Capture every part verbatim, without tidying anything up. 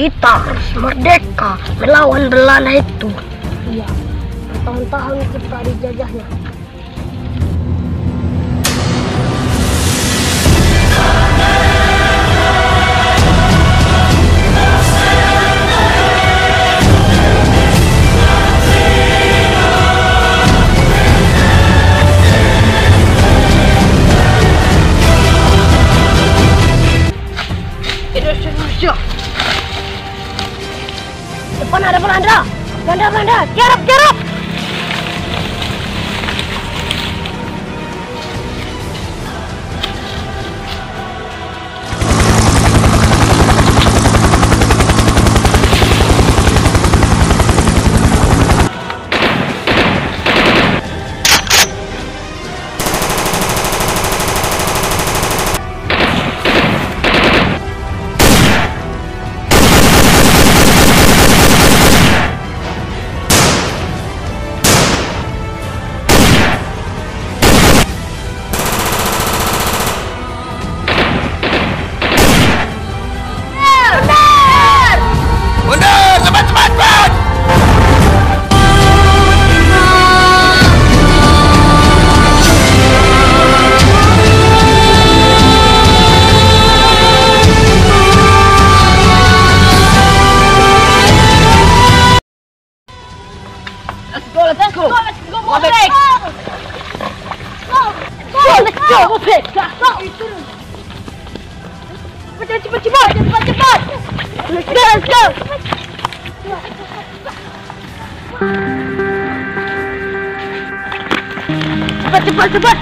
Kita harus merdeka melawan Belanda itu. Iya, bertahun-tahun kita dijajahnya. Indonesia. Depan ada Belanda. Belanda, Belanda. Tiarap, tiarap. Mundur! Mundur! Cepat, cepat, cepat! Let's go, let's go. Let's go, Mopek. Go, let's go, Mopek. Go. Cepat, cepat, cepat. Cepat, cepat. Let's go, let's go. Cepat, cepat, cepat.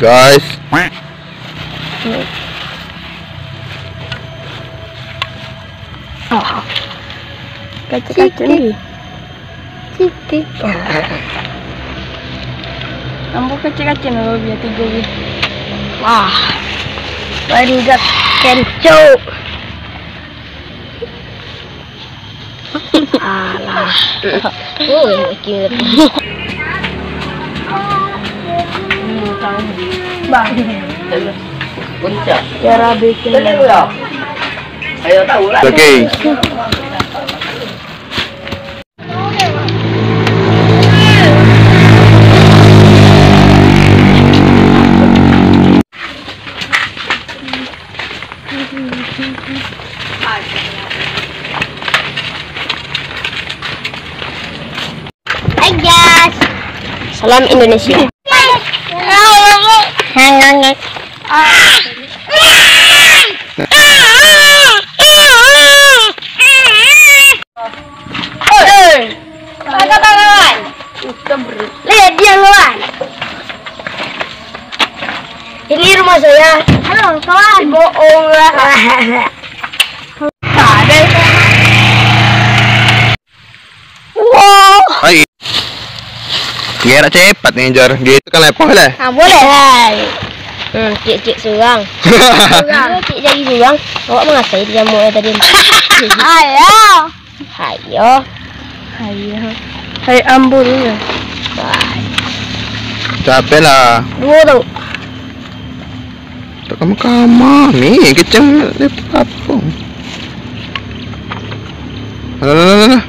Guys. Oh. Kacik-kacik ni. Citik. Ambo kacik-kacik dulu biar tigo bih. Wah. Banyak kencok. Alah. Oh, ini kira. Bang. Puncak. Cara bikin. Ayo tahu lah. Oke. Hai guys. Salam Indonesia. Hei, apa kabar, kawan? Lihat dia, kawan. Ini rumah saya. Halo, kawan. Bohong lah. Ada. Wow. Hai. Gerak cepat nih, Jar. Gitu kan lepoh lah. Ah, boleh. Hai. Hmm, cik-cik surang. Surang. Cik jadi surang. Awak mengasai di jamuk tadi. Ayo. Ayo. Ayo. Hai, ambul. Wah. Capek lah. Dua tu. Tak kama-kama ni, kecil ni apa? Alah, alah, alah, alah.